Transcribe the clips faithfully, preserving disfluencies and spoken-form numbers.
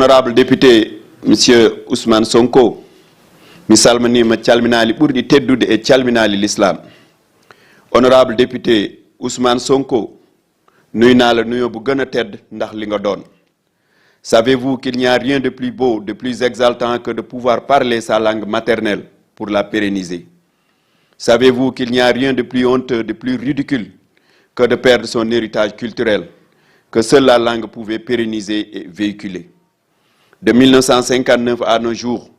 Honorable député, Monsieur Ousmane Sonko, mi salminiima calminaali ɓurɗi teddude e calminaali l'islam. Honorable député Ousmane Sonko, nuyu naa la nuyoo bu gën a tedd ndax li nga doon. Savez-vous qu'il n'y a rien de plus beau, de plus exaltant que de pouvoir parler sa langue maternelle pour la pérenniser? Savez-vous qu'il n'y a rien de plus honteux, de plus ridicule que de perdre son héritage culturel que seule la langue pouvait pérenniser et véhiculer? De mille neuf cent cinquante-neuf à nos jours,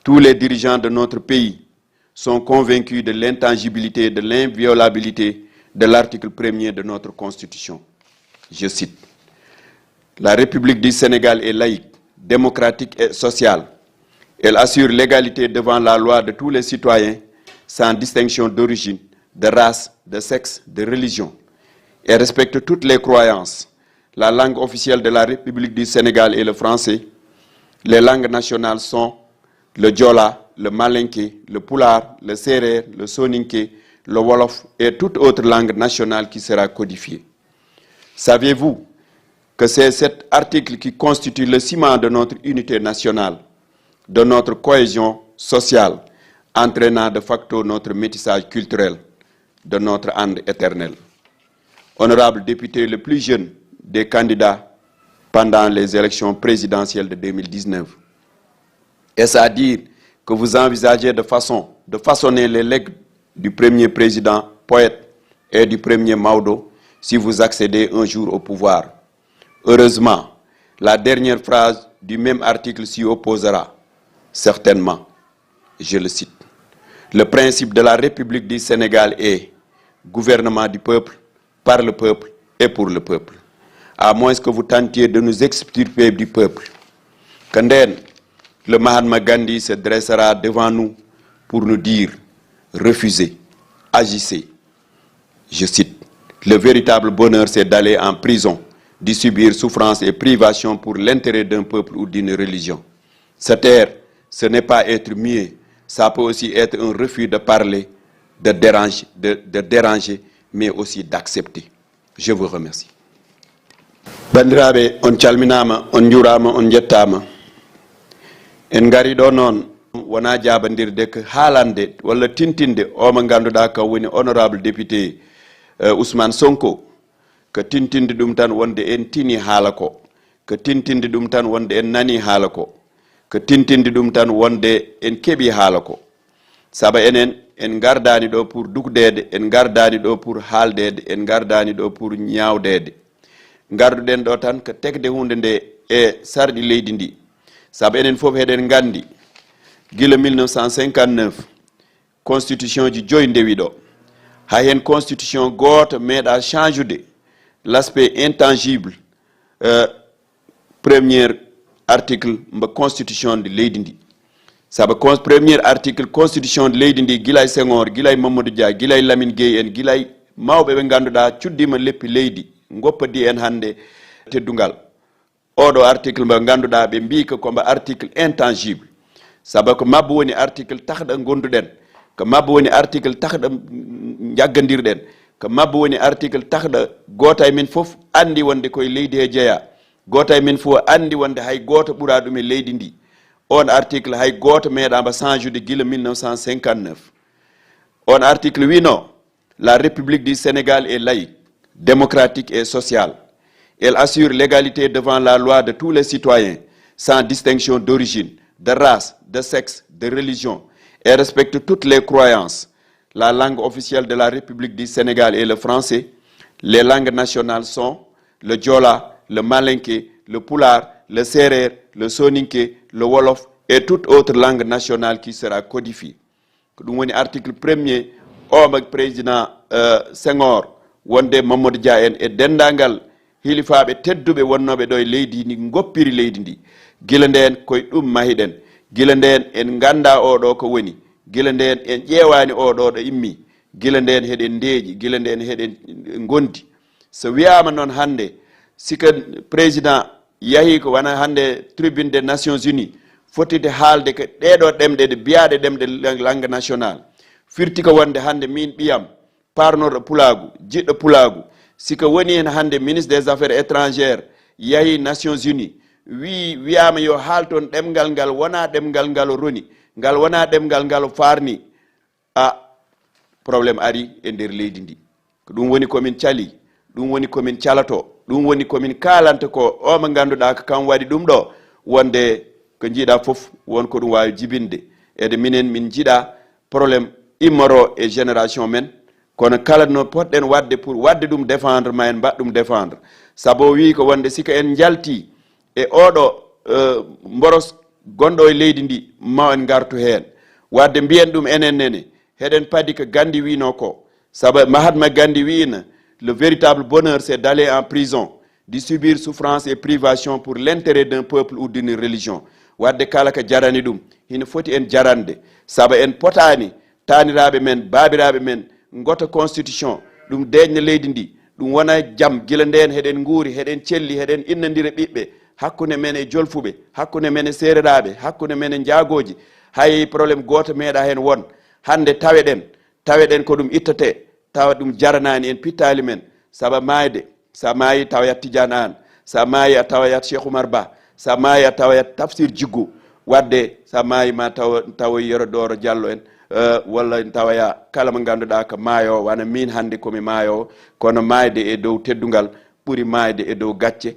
tous les dirigeants de notre pays sont convaincus de l'intangibilité, de l'inviolabilité de l'article premier de notre Constitution. Je cite, la République du Sénégal est laïque, démocratique et sociale. Elle assure l'égalité devant la loi de tous les citoyens, sans distinction d'origine, de race, de sexe, de religion. Elle respecte toutes les croyances. La langue officielle de la République du Sénégal est le français. Les langues nationales sont le diola, le malinké, le pulaar, le sérère, le soninké, le wolof et toute autre langue nationale qui sera codifiée. Savez-vous que c'est cet article qui constitue le ciment de notre unité nationale, de notre cohésion sociale, entraînant de facto notre métissage culturel, de notre ànd éternel? Honorable député le plus jeune des candidats pendant les élections présidentielles de deux mille dix-neuf. Est-ce à dire que vous envisagez de façon, de façonner les legs du premier président poète et du premier Maodo si vous accédez un jour au pouvoir? Heureusement, la dernière phrase du même article s'y opposera certainement. Je le cite. Le principe de la République du Sénégal est gouvernement du peuple, par le peuple et pour le peuple. À moins que vous tentiez de nous extirper du peuple. Kandeen, le Mahatma Gandhi se dressera devant nous pour nous dire, refusez, agissez. Je cite, le véritable bonheur, c'est d'aller en prison, d'y subir souffrance et privation pour l'intérêt d'un peuple ou d'une religion. Se taire, ce n'est pas être muet, ça peut aussi être un refus de parler, de déranger, de, de déranger, mais aussi d'accepter. Je vous remercie. Banndiraaɓe, on calminaama, on njuuraama, on njettaama. En ngari ɗo noon, wonaa jaabandirde ko haalande walla tintinde o mo ngannduɗaa kam woni honorable député, eh, Ousmane Sonko, ko tintinde ɗum tan wonde en tini haala ko, ko tintinde ɗum tan wonde en nani haala ko, ko tintinde ɗum tan wonde en keɓi haala ko. Saba enen, en ngardaani ɗo pour dukdeede, en ngardaani ɗo pour haaldeede, en ngardaani ɗo pour ñaawdeede. Ngarduɗen ɗo tan ko tekde huunde nde e sarɗi leydi ndi. Saba enen fof heɗen nganndi, gila mille neuf cent cinquante-neuf, constitution ji joyi ndewi ɗo. Hay heen constitution gooto meeɗa change-ude l'aspect intangible, euh, premier article mba constitution de leydi ndi. Saba con-, premier article constitution de leydi ndi, gila e Senghor, gila e Mamadou Dia, gila e Lamine Gueye en, gila e mawɓe ɓe ngannduɗaa cuddiima leppi leydi, ngoppodii en hannde teddungal. Oɗo article mba ngannduɗaa ɓe mbii ko, ko mba article intangible. Saba ko mabba woni article takɗo ngonduɗen, ko mabba woni article takɗo njaggandirɗen, ko mabba woni article takɗo gooto e men fof anndi wonde ko e leydi he jeyaa. Gooto e men fof anndi wonde hay gooto ɓuraa ɗum e leydi ndi. Oon article hay gooto meeɗaa mba change-ude gila mille neuf cent cinquante-neuf. Oon article wiino, la République du Sénégal est laïque, démocratique et sociale. Elle assure l'égalité devant la loi de tous les citoyens, sans distinction d'origine, de race, de sexe, de religion, et respecte toutes les croyances. La langue officielle de la République du Sénégal est le français. Les langues nationales sont le diola, le malinké, le pulaar, le sérère, le soninké, le wolof et toute autre langue nationale qui sera codifiée. Ko ɗum woni article premier o mo président, euh, Senghor, wonde Mamadou Dia en e denndaangal hilifaaɓe tedduɓe wonnooɓe ɗo e leydi ndi ngoppiri leydi ndi. Gila ndeen koye ɗum mahiɗen. Gila ndeen en nganndaa oɗo ko woni. Gila ndeen en ƴeewaani oɗo ɗo immi. Gila ndeen heɗen ndeeƴi. Gila ndeen heɗen ngondi. So wiyaama noon hannde, si ko président yahii ko wona hannde tribune des Nations Unies, fotide haalde ko ɗeeɗo ɗemɗe ɗe biyaaɗe ɗemɗe lang-, langue nationale. Firti ko wonde hannde miin ɓiyam, parnorɗo pulaagu, jiɗɗo pulaagu, si ko woni heen hannde ministre des Affaires étrangères yahii Nations Unies, wii, wiyaama yo haal toon ɗemngal ngal wonaa ɗemngal ngal o roni, ngal wonaa ɗemngal ngal o faarni, a, problème ari e nder leydi ndi. Ko ɗum woni ko min cali, ɗum woni ko min calato, ɗum woni ko min kaalanta ko o mo ngannduɗaa ko kam waɗi ɗum ɗo, wonde ko njiɗa fof won ko ɗum waawi jibinde. Ede minen min njiɗa problème immoro e génération men, kono kala no potɗen waɗde pour waɗde ɗum défendre, ma en mbaɗ ɗum défendre. Sabu o wii ko wonde sika en njalti e oɗo, eh, mboros gonɗo e leydi ndi, ma en ngartu heen. Wadde mbiyen ɗum enen nene, heɗen padi ko Gandhi wiino ko. Sabu Mahatma Gandhi wiino, le véritable bonheur, c'est d'aller en prison, de subir souffrance et privation pour l'intérêt d'un peuple ou d'une religion. Wadde kala ko jarani ɗum, hino foti en jarande. Sabu en potaani, taaniraaɓe men, baabiraaɓe men, ngota constitution, ɗum deeƴna leydi ndi, ɗum wona jam. Gila ndeen heɗen nguuri, heɗen celli, heɗen innandira ɓiɓɓe hakkunde men e jolfuɓe, hakkunde men e seereraaɓe, hakkunde men e njaagooji. Hay problème gooto meeɗa heen won. Hannde taweɗen, taweɗen ko ɗum ittetee, tawa ɗum jaranaani en pittaali men. Saba maayde, sa maayi tawa yat Tidiane Anne, sa maayi a tawa yat Cheikh Oumar Ba, sa maayi a tawa yat Tafsir Jiggu. Wadde sa maayi ma tawa, tawa Yero Dooro Diallo en, eh, walla en tawa ya kala mo ngannduɗaa ko maayo, wano min hannde ko mi maayo, kono maayde e dow teddungal ɓuri maayde e dow gacce.